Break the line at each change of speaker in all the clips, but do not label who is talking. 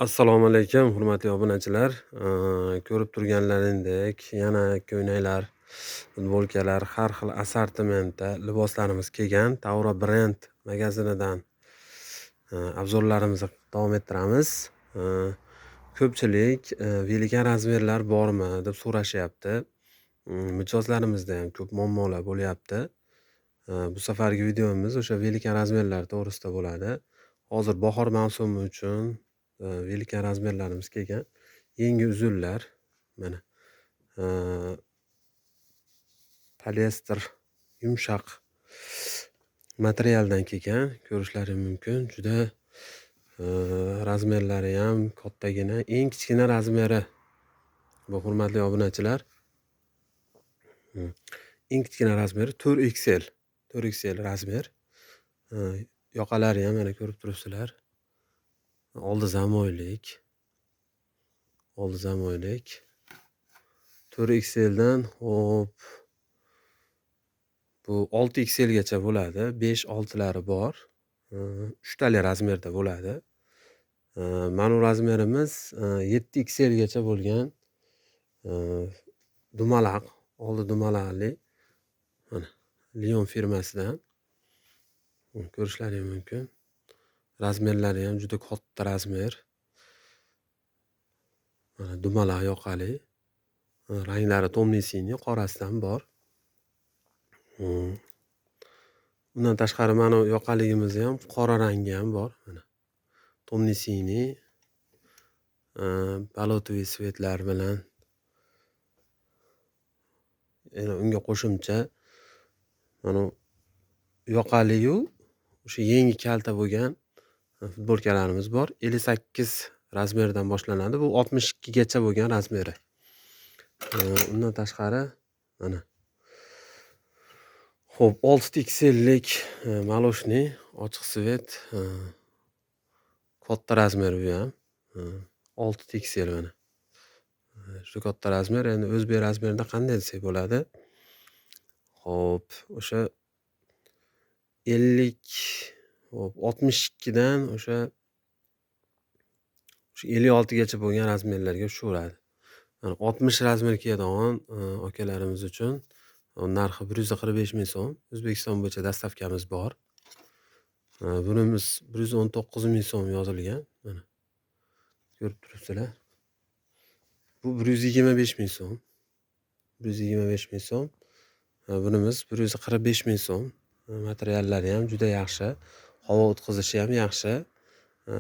Assalomu alaykum, hurmatli obunachilar. Ko'rib turganlaringdek, yana ko'ylaklar, futbolkalar, har xil assortimentda liboslarimiz kelgan. Tavra brend magazinidan obzorlarimizni davom ettiramiz. Ko'pchilik velikan razmerlar bormi deb so'rashyapti. Mijozlarimizda ham ko'p muammolar bo'lyapti. Bu safargi videomiz o'sha velikan razmerlar to'g'risida bo'ladi. Hozir bahor mavsumi uchun velikan razmerlarimiz kelgan. Yangi uzunlar mana polyester yumshoq materialdan kelgan, ko'rishlari mumkin. Juda razmerlari ham kattagina. Eng kichkina razmeri bu, hurmatli obunachilar. Eng kichkina razmeri 4XL. 4XL razmer. Yoqalari ham mana ko'rib turibsizlar. Oldi zamoylik. Oldi zamoylik. 4XL dan hop bu 6XL gacha bo'ladi. 5-6lari bor. 3 tali razmerda bo'ladi. Mana bu razmerimiz 7XL gacha bo'lgan dumalaq, oldi dumalaqli. Mana Lion firmasidan. Ko'rishlaring mumkin. Razmerlari ham juda katta razmer. Mana dumalaq yoqali. Ranglari тёмный синий, qorasidan bor. Undan tashqari mana bu yoqaligimiz ham qora rangi ham bor. Mana тёмный синий, болотовый цвет lar bilan yana unga qo'shimcha mana yoqaliyu o'sha yengi kalta bo'lgan futbolkalarimiz bor. 58 razmerdan boshlanadi. Bu 62 gacha bo'lgan razmeri. Undan tashqari mana xo'p, 6 XLlik молочный ochiq цвет, katta razmer bu ham. 6 XL mana. Juda katta razmer. Endi o'zbek razmerida qanday desak bo'ladi? Xo'p, o'sha 50, xo'p, 62 dan o'sha 56 gacha bo'lgan razmerlarga tushaveradi. Mana 60 razmer kiyadigan akalarimiz uchun narxi 145 ming so'm. O'zbekiston bo'yicha доставка miz bor. Bunimiz 119 ming so'm yozilgan. Mana. Ko'rib turibsizlar. Bu 125 ming so'm. 125 ming so'm. Bunimiz 145 ming so'm. Materiallari ham juda yaxshi. Havo o'tkazishi ham yaxshi.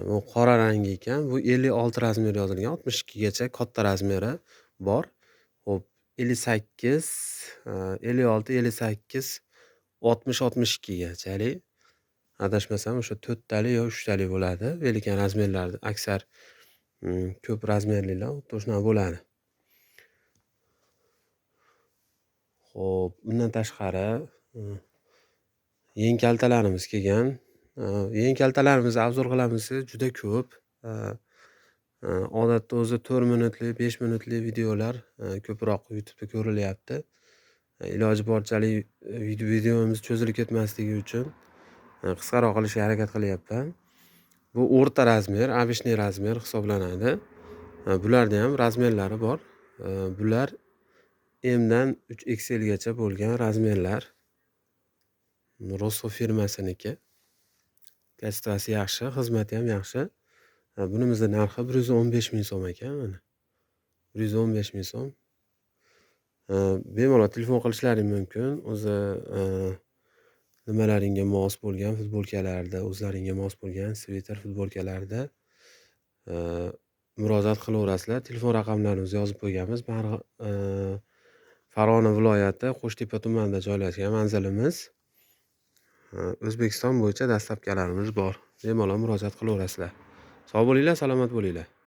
Bu qora rangi ekan. Bu 56 razmer yozilgan. 62 gacha katta razmeri bor. Xo'p, 58, 56, 58, 60, 62 gachalik. Adashmasam, o'sha 4 tali yo 3 tali bo'ladi. Velikan razmerlarda aksar ko'p razmerlilar xuddi shunaqa bo'ladi. Xo'p, undan tashqari yeng kaltalarimiz kelgan. Yeng kaltalarimizni obzor qilamiz juda ko'p. Odatda o'zi 4 minutlik, 5 minutlik videolar ko'proq YouTube'da ko'rilyapti. Iloji borchalik videomiz cho'zilib ketmasligi uchun qisqaroq qilishga harakat qilyapman. Bu o'rta razmer, обычный razmer hisoblanadi. Bularni ham razmerlari bor. Bular M dan 3 XL gacha bo'lgan razmerlar. Rosso firmasiniki. Качество si yaxshi, xizmati ham yaxshi. Bunimizni narxi 115 ming so'm ekan mana. 115 ming so'm. Bemalol telefon qilishlaring mumkin. O'zi nimalaringga mos bo'lgan futbolkalarda, o'zlaringga mos bo'lgan sviter futbolkalarda murojaat qilaverasizlar. Telefon raqamlarimizni yozib qo'yganmiz. Farg'ona viloyati Qo'shtepa tumanida joylashgan manzilimiz. O'zbekiston bo'yicha доставка larimiz bor. Bemalol murojaat qilaverasizlar. Sog' bo'linglar, salomat bo'linglar.